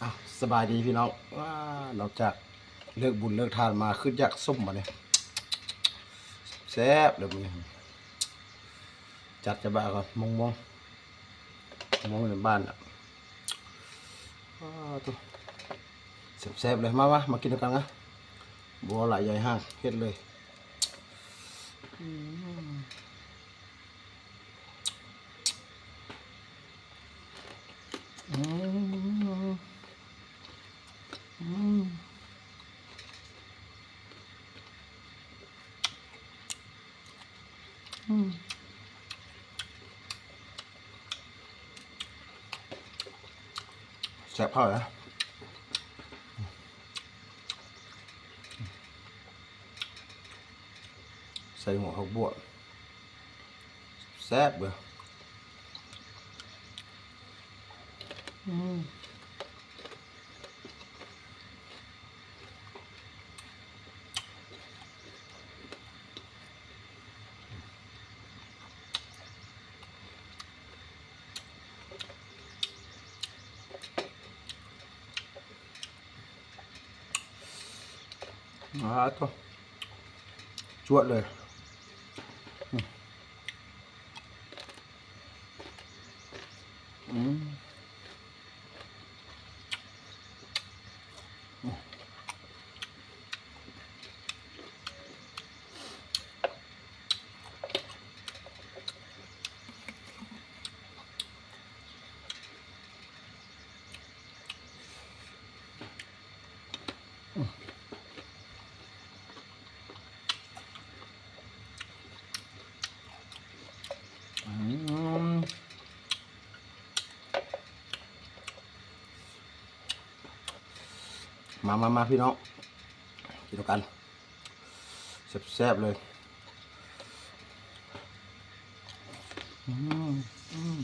ອ້າວ ສະບາຍດີພີ່ນ້ອງ. ວ້າ ນອກຈາກເລີກບຸນເລີກທານມາ ຄຶດຢາກສົ້ມບາດນີ້ ແຊບເລີຍມື້ນີ້. ຈັດຈະບະກ່ອນ ມ່ວງໆ ມ່ວງໃນບ້ານນະ. ອ້າວ ໂທ້ ແຊບໆ ເລີຍ. ມາ ມາ ມາກິນນຳກັນນະ. ບໍ່ຫຼາຍໃຫຍ່ຫ່າງ ເຮັດເລີຍ. ອືມ ອືມ ອືມ ອືມ ແຊບເຂົ້າແລ້ວ. ໃສ່ຫົວຜັກບົວ ແຊບເດີ້. ອືມ ອ້າວ ໂທ້ ຈວດເລີຍ. ອືມ ອືມ. ມາ ມາ ມາ ພີ່ນ້ອງ ກິນນຳກັນ ແຊບໆ ເລີຍ. ອືມ ອືມ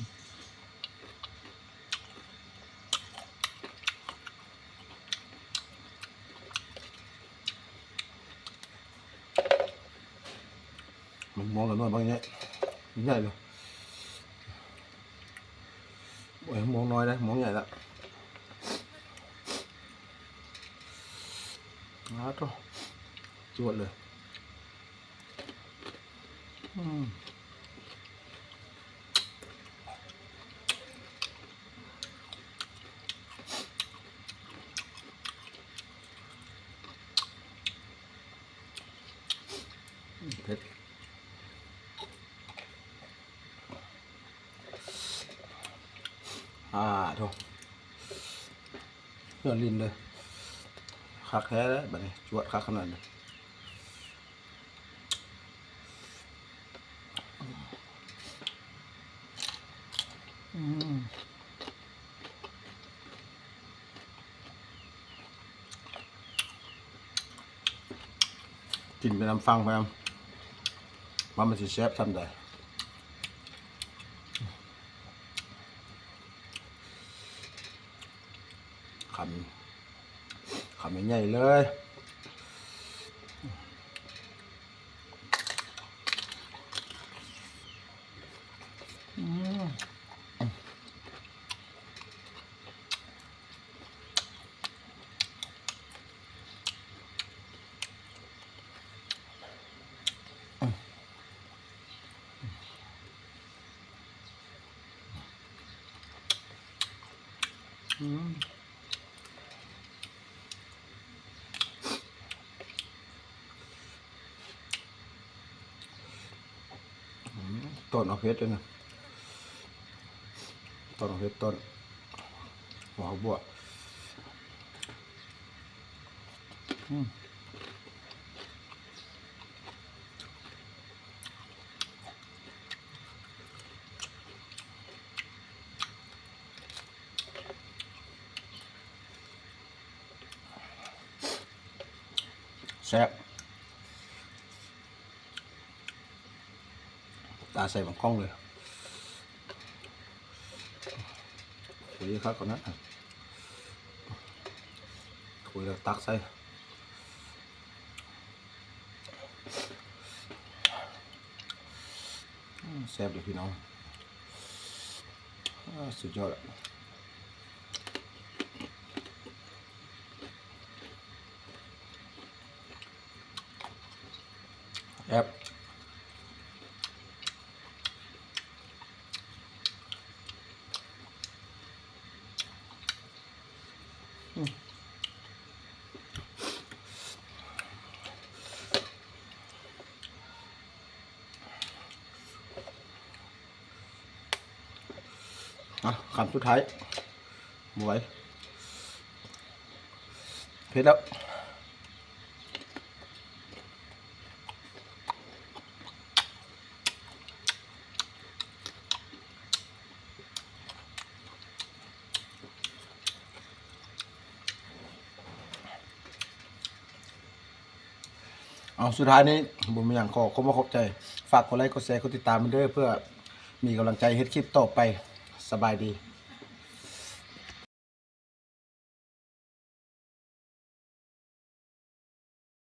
ໝາກມ່ວງກໍນ້ອຍ ບັກໃຫຍ່ ໃຫຍ່ເລີຍ. ໂອ້ຍ ມ່ວງນ້ອຍເດ້ ມ່ວງໃຫຍ່ລະ. ອ້າວ ໂທ້ ຈວດເລີຍ. ອືມ ເຜັດ. ອາ ໂທ້ ເຫຼືອລິ້ນເລີຍ. ຄັກແທ້ແຫຼະ ບາດນີ້ ຈວດຄັກຂະໜາດນີ້. ອືມ ກິນໄປນຳຟັງໄປນຳ ວ່າມັນຊິແຊບສ່ຳໃດ. ຄຳ ຄຳໃຫຍ່ໆ ເລີຍ. ອືມ ອືມ ອືມ ຕົ້ນເອົາເຜັດເດ້ນະ ຕົ້ນເອົາເຜັດ ຕົ້ນຫົວບັວ. ອືມ ແຊບ ຕາໃສ່ບັກກ້ອງເລີຍ. ຄຸຍຄັກກ່ອນນະ ຄຸຍແລ້ວຕັກໃສ່. ອືມ ແຊບເດ້ພີ່ນ້ອງ ອາ ສຸດຍອດລະ. ແຊບ. ອ່ະ ຄຳສຸດທ້າຍ ບໍ່ໄຫວ ເຜັດແລ້ວ. ເອົາ ສຸດທ້າຍນີ້ບໍ່ມີຫຍັງ ຂໍຂອບໃຈ ຝາກກົດໄລ ກົດແຊ ກົດຕິດຕາມເດີ ເພື່ອມີກຳລັງໃຈເຮັດຄລິບຕໍ່ໄປ. ສະບາຍດີ.